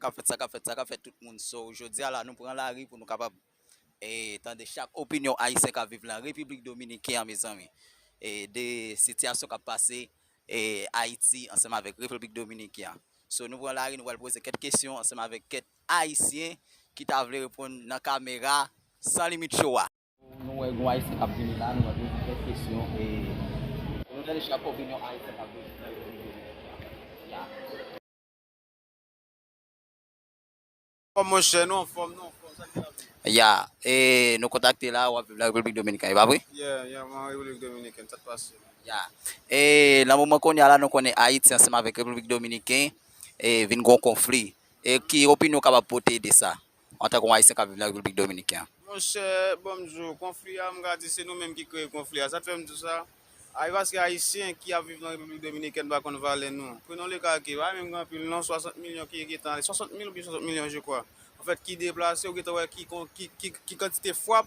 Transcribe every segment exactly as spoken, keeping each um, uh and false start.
Sa k ap fèt, sa k ap fèt, sa k ap fèt tout moun. So, jodi a la, nou pran lari pou nou kapab e tande chak opinyon ayisyen k ap viv nan Repiblik Dominiken an, mezanmi. E de sitiyasyon k ap pase e Ayiti ansanm avèk Repiblik Dominiken an. So, nou pran lari, nou pral poze kèk kesyon ansanm avèk kèk ayisyen ki ta vle reponn nan kamera San Limit Show a. Nou wè gon ayisyen k ap vini la, nou pral poze kèk kesyon e pou nou tande chak opinyon ayisyen k ap viv nan Repiblik Dominiken an. Ya. Anfòm, monchè, nou anfòm, nou anfòm, sa ki la? Ya, e nou kontakte la, w ap viv nan Repiblik Dominikèn, e pa vre? Yeah, yeah, mwen Repiblik Dominikèn, sa k pase? Ya. E nan moman kounye a la, nou konnen Ayiti ansanm avèk Repiblik Dominikèn e vin gon konfli. E ki opinyon w kapab pote de sa, antanke yon Ayisyen k ap viv nan Repiblik Dominikèn? Monchè, bon, m di w, konfli a, m ka di se nou menm ki kreye konfli a. Sa k fè m di w sa? A, e paske Ayisyen ki ap viv nan Repiblik Dominikèn pa konn valè nou. Prenons le cas que, pa menm gen anpil non, swasant milyon ki gentan ale, swasant mil oubyen swasant milyon, je crois, anfèt, ki deplase, ou gentan wè ki, ki, ki, ki kantite frap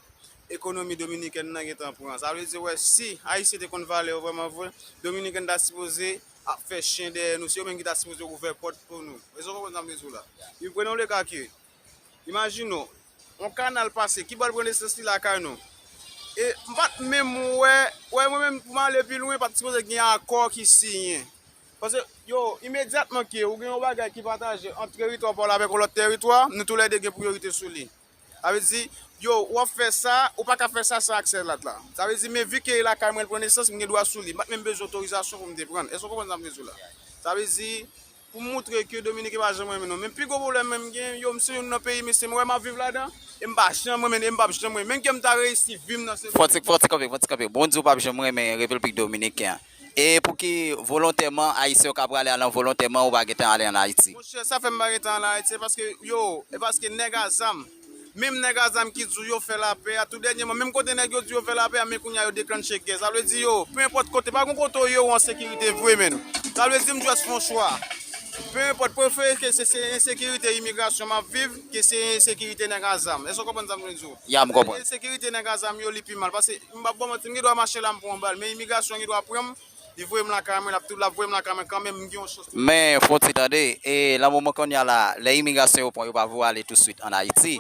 ekonomi dominikèn nan gentan pran. Sa vle di, wè, si Ayisyen te konn valè yo vrèman vre, Dominikèn ta sipoze ap fè chen dèyè nou, se yo menm ki ta sipoze ouvè pòt pou nou. Èske w konprann sa m vle di w la? Prenons le cas que, imajine w, yon kanal pase, ki bò l pran nesans li? Lakay nou. E m pa t menm wè, wè mwen menm pou m ale pi lwen, pa t sipoze gen akò ki siyen. Paske, yo, imedyatman ke ou gen yon bagay ki pataje ant teritwa pa w la avèk yon lòt teritwa, nou toulède gen priyorite sou li. Sa vle di, yo, w ap fè sa, ou pa ka fè sa san aksè lòt la. Sa vle di, men vi ke e lakay mwen l pran nesans, m gen dwa sou li. M pa t menm bezwen otorizasyon pou m te pran l. Èske w konprann sa m vle di w la? Sa vle di, pou m moutre ke Dominiken pa janm renmen nou. Men pi gwo pwoblèm mwen m gen, yo, m se youn nan peyi, mesye, m wè m ap viv ladan, e m pa janm renmen, e m p ap janm renmen. Menm ke m ta reyisi vi m nan se... Fò ti, fò ti kanpe, fò ti kanpe. Bon, w di w p ap janm renmen Repiblik Dominiken an. E pouki volontèman, Ayisyen yo ka prale al an volontèman, ou pa gentan ale an Ayiti? Monchè, sa fè m pa gentan ale Ayiti, se paske, yo, e paske nèg a zam, menm nèg a zam ki di w yo fè lapè a, tou dènyèman, menm kote nèg yo di yo fè lapè a, men kounye a yo deklanche gè. Sa vle di, yo, pe enpòt kote, pa gon kote w ye ou an sekirite vre, menn. Sa vle di, m just fè yon chwa. Pe enpòt, prefere ke se, se ensekirite imigrasyon m ap viv, ke se ensekirite nèg a zam. Èske w konprann sa m vle di w? Ya, m konprann. Ensekirite nèg a zam yo, li pi mal. Paske, m p ap ba w manti, m gen dwa mache la, m pran yon bal, men imigrasyon gen dwa pran m, li voye m lakay mwen, l ap tou, l ap voye m lakay mwen kanmenm, m gen yon chans. Men, fò w ti tande, e nan moman kounye a la, lè imigrasyon yo pran, yo pa voye w ale touswit ann Ayiti.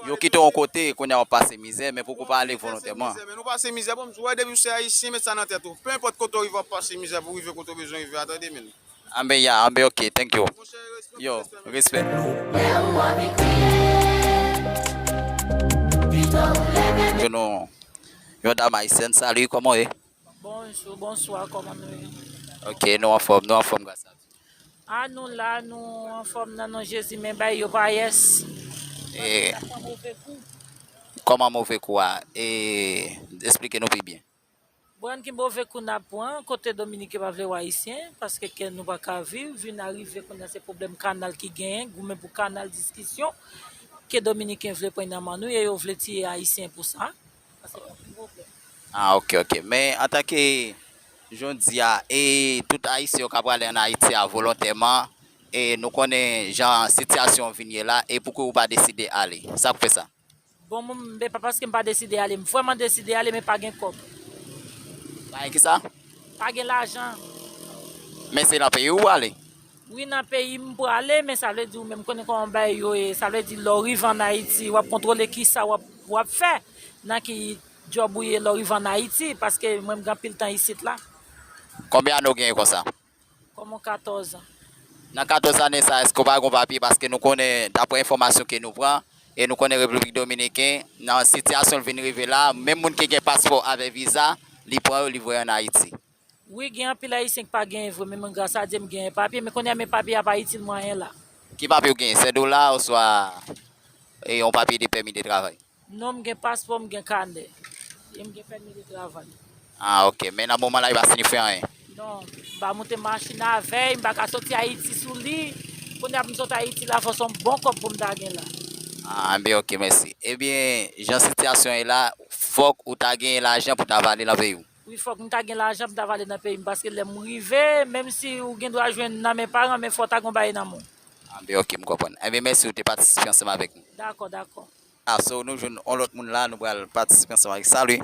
Yo kite w yon kote, kounye a w ap pase mizè, men poko pa ale volontèman. Men nou pase mizè, bon, m di w, wè, depi w se Ayisyen, met sa nan tèt ou. Pe enpòt kote w rive, w ap pase mizè pou w rive kote w bezwen rive a, tande, menn. Anben, ya, anben, ok, thank you. Yo, respè. Yo, nou, yon dam ayisyèn, salut, kòman w ye? Bonjou, bonswa, kòman nou ye? Ok, nou anfòm, nou anfòm gras a Dye. A, nou la, nou anfòm nan non Jezi, men bay yo pa yès. E, kòman move kou a? E, esplike nou pi byen. Bon, ki move kou n ap pran, kote Dominiken pa vle wè Ayisyen, paske kè nou pa ka viv, vin arive kounye a se pwoblèm kanal ki genyen, goumen pou kanal, diskisyon, ke Dominiken vle pran nan men nou, e yo vle tiye Ayisyen pou sa. Paske pa gen pwoblèm. Ah, ok, ok. Men antanke jan w di a, e tout Ayisyen yo ka prale ann Ayiti a volontèman, e nou konnen jan sitiyasyon an vin ye la, e pouki w pa deside ale? Sa k fè sa? Bon, mwen, men pa paske m pa deside ale. M vrèman deside ale, men pa gen kòb. Pa gen kisa? Pa gen lajan. Men se nan peyi w w ale? Wi, nan peyi m prale, men sa vle di ou menm konnen kòman bagay yo ye. Sa vle di lè w rive ann Ayiti, w ap kontwole kisa w ap, w ap fè, nan ki djòb ou ye lè w rive ann Ayiti, paske mwen m gen anpil tan isit la. Konbyen ane w genyen konsa? Kòman katòz an. Nan katòz ane sa, èske w pa gen yon papye? Paske nou konnen, daprè enfòmasyon ke nou pran, e nou konnen Repiblik Dominiken, nan sitiyasyon l vin rive la, menm moun ki gen paspò avèk viza, li pran yo, li voye ann Ayiti. Wi, gen anpil Ayisyen ki pa genyen vre, men mwen, gras a Dye, m genyen papye, men kounye a, men papye a pa itil mwen anyen la. Ki papye w genyen? Sèdola oswa, e, yon papye de pèmi de travay? Non, m gen paspò, m gen kanè. E m gen pèmi de travay. Ah, ok. Men nan moman la, li pa sinifye anyen? Non, m pa moute machin avè l, m pa ka soti Ayiti sou li. Kounye a pou m sot Ayiti la, fò se yon bon kòb pou m ta gen la. Ah, enben, ok, mèsi. Ebyen, jan sitiyasyon ye la, fòk ou ta genyen lajan pou ta va ale nan peyi w. Wi, fòk m ta gen lajan pou m ta va ale nan peyi m, paske lè m rive, menm si ou gen dwa jwenn nan men paran, men fò w ta gen yon bagay nan men w. Ah, enben, ok, m konprann. Enben, mèsi, ou te patisipe ansanm avèk nou. Dakò, dakò. Ah, so, nou jwenn yon lòt moun la, nou pral patisipe ansanm avèk. Salut.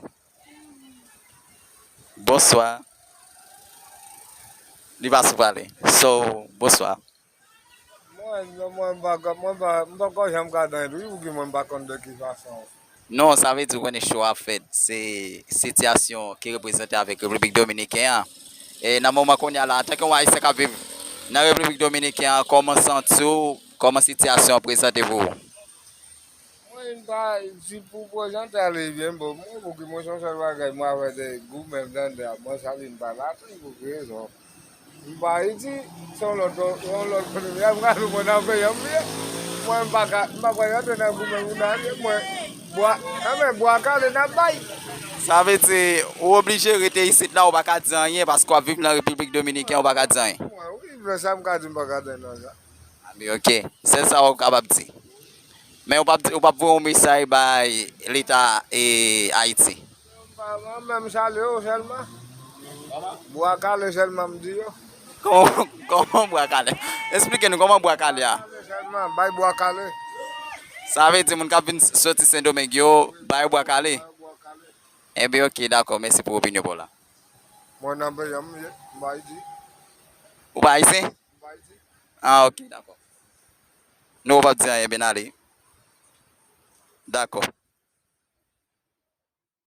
Bonswa. Li pa sou pale. So, bonswa. Mwen, mwen pa ka, mwen pa, m poko janm ka tann tou, wi, pouki mwen m pa konn de ki fason. Non, sa vle di, ou konnen cho a fèt, se sitiyasyon ki reprezante avèk Repiblik Dominiken an. E nan moman kounye a la, antanke yon Ayisyen k ap viv nan Repiblik Dominiken an, kòman santi w, kòman sitiyasyon an prezante pou ou? Mwen pa, si pou prezante ale byen, bon, mwen, pouki mwen se yon sèl bagay, mwen avè de goumen m tande a, mwen sa vin pa la, tou pou rezon. M pa Ayiti, se yon lòt, yon lòt kote, y ap gade mwen nan peyi an m ye. Mwen, m pa ka, m pa pral rantre nan goumen moun nan, mwen, bwa, anben, bwa kale n ap bay. Sa vle di, ou oblije rete isit la, ou pa ka di anyen, paske w ap viv nan Repiblik Dominiken, ou pa ka di anyen. Mwen, wi, men sa m ka di, m pa ka di anyen nan sa. Ah, men ok, sèl sa w kapab di. Men ou p ap, ou p ap voye yon mesaj bay Leta, e, Ayiti? Mwen menm salye yo sèlman. Bwa kale sèlman m di yo. Kòman, kòman bwa kale? Esplike nou kòman bwa kale a. Kale sèlman, bay bwa kale. Sa vle di moun k ap vin soti Sendomeng yo, bay bwa kale? Bay bwa kale. Enben, ok, dakò, mèsi pou opinyon pa w la. Mwen nan peyi an m ye, m pa Ayiti. Ou pa ayisyen? M pa Ayiti. Ah, ok, dakò. Nou, ou p ap di anyen, ben ale. Dakò.